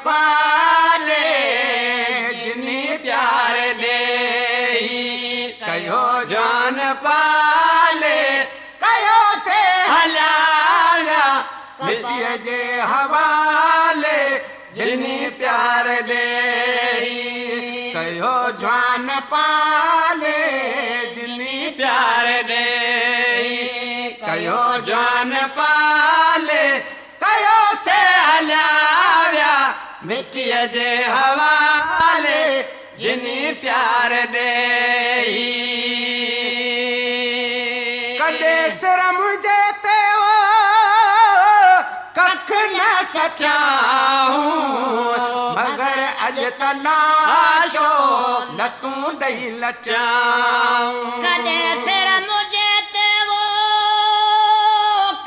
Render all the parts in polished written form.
पाले जिनी प्यार ॾेई, कयो जान पाले कयो से हलिया विया मिटीअ जे हवाले जिनी प्यार ॾेई, कयो जान पाले जिनी प्यार ॾेई, कयो जान पाले कयो से हलिया विया मिटीअ जे हवाले जिनी प्यार ॾेई। कॾहिं सिर मुंहिंजे ते कख न सचाऊं, मगर अॼु तलाशो लतूं ॾेई लचाऊं। कॾहिं सिर मुंहिंजे ते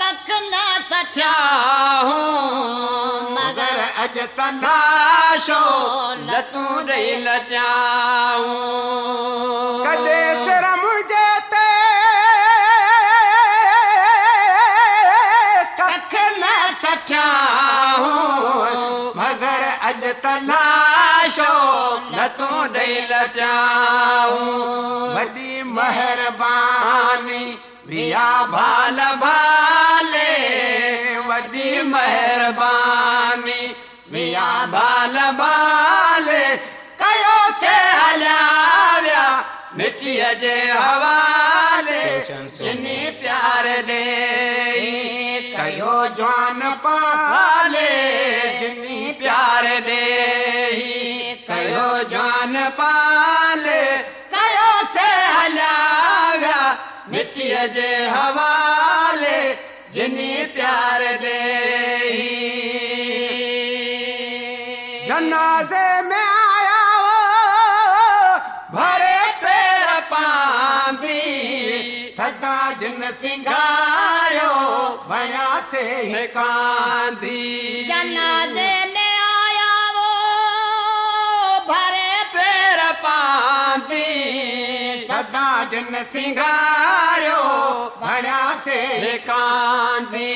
कख न सचाऊं, मगर अॼु तलाशो लतूं ॾेई लचाऊं। कॾहिं सिर मुंहिंजे ते कख न सचाऊं, मगर अॼु तलाशो लतूं ॾेई लचाऊं। वॾी महिरबानी विया भाल भाले, वॾी महिरबानी विया भाल भाले कयो से हलिया विया मिटीअ जे हवाले जिनी प्यार ॾेई, कयो जान पाले जिनी प्यार ॾेई, कयो जान पाले कयो से हलिया विया मिटीअ जे हवाले जिनी प्यार ॾेई। जनाज़े में आया भरे पेर पांदी, सदा जिन सिंगारियो बणिया से कांदी। जनाज़े में आया वो भरे पेर पांदी, सदा जिन सिंगारियो बणिया से कांदी।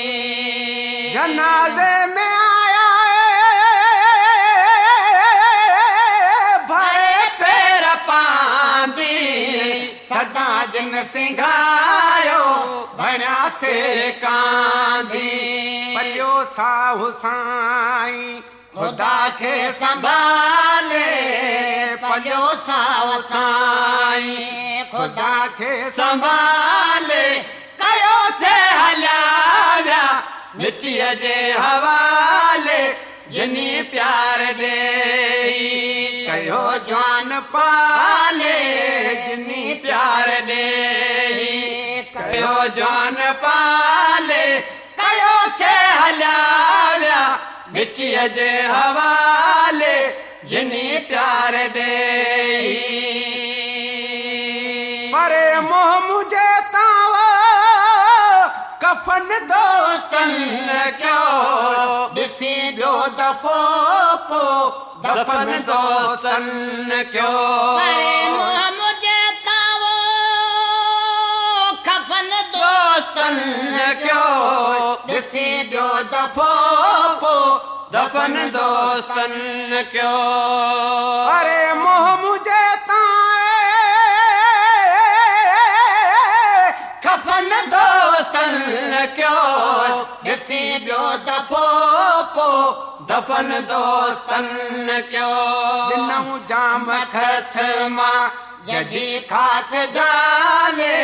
जनाज़े में आया भरे पेर पांदी, सदा जिन सिंगारियो बणिया से कांदी। पलियो साहु साईं खुदा खे संभाले, पलियो साहु साईं खुदा खे संभाले कयो से हलिया विया मिटीअ जे हवाले जिनी प्यार ॾेई, कयो जान पाले जिनी प्यार ॾेई, कयो जान पाले कयो से हलिया विया मिटीअ जे हवाले जिनी प्यार ॾेई। परे मोह मुंहिंजे तां कफन दोस्तनि कयो, ॾिसी ॿियो दफ़ो पोइ दफन दोस्तनि कयो। परे मोह मुंहिंजे तां कफन दोस्तनि कयो, ॾिसी ॿियो दफ़ो पोइ दफन दोस्तनि कयो। अरे मोह मुंहिंजे तां कफन दोस्तनि कयो, ॾिसी ॿियो दफ़ो पोइ दफन दोस्तनि कयो। ॾिनऊं जाम खत मां जजी खाक डाले,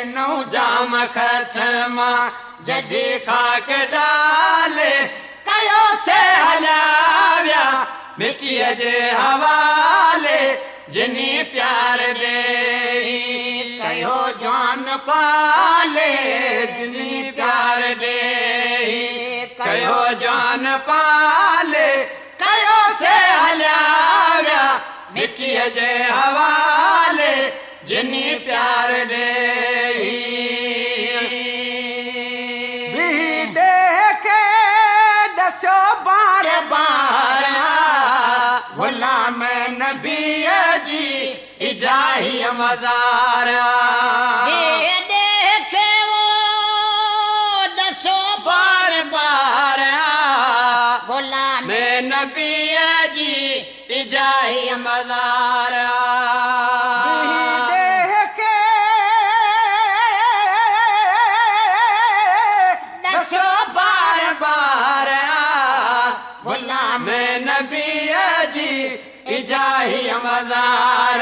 ॾिनऊं जाम खत मां जजी खाक डाले कयो से हलिया विया मिटीअ जे हवाले जिनी प्यार ॾेई, कयो जान पाले जिनी प्यार ॾेई, कयो जान पाले कयो से हलिया विया मिटीअ जे हवाले जिनी प्यार ॾेई। ॾिसो बार बार गुलाम नबीअ जी इजाही मज़ार, ॾिसो बार बार गुलाम नबी اجائي مزار. ڏيهه کي ڏسيو بار بار، غلام نبيء جي اجائي مزار.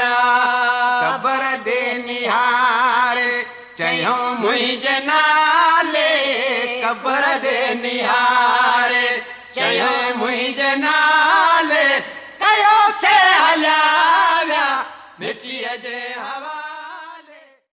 قبر ڏي نهاري چيو منهنجي نالي، قبر ڏي نهاري چيو منهنجي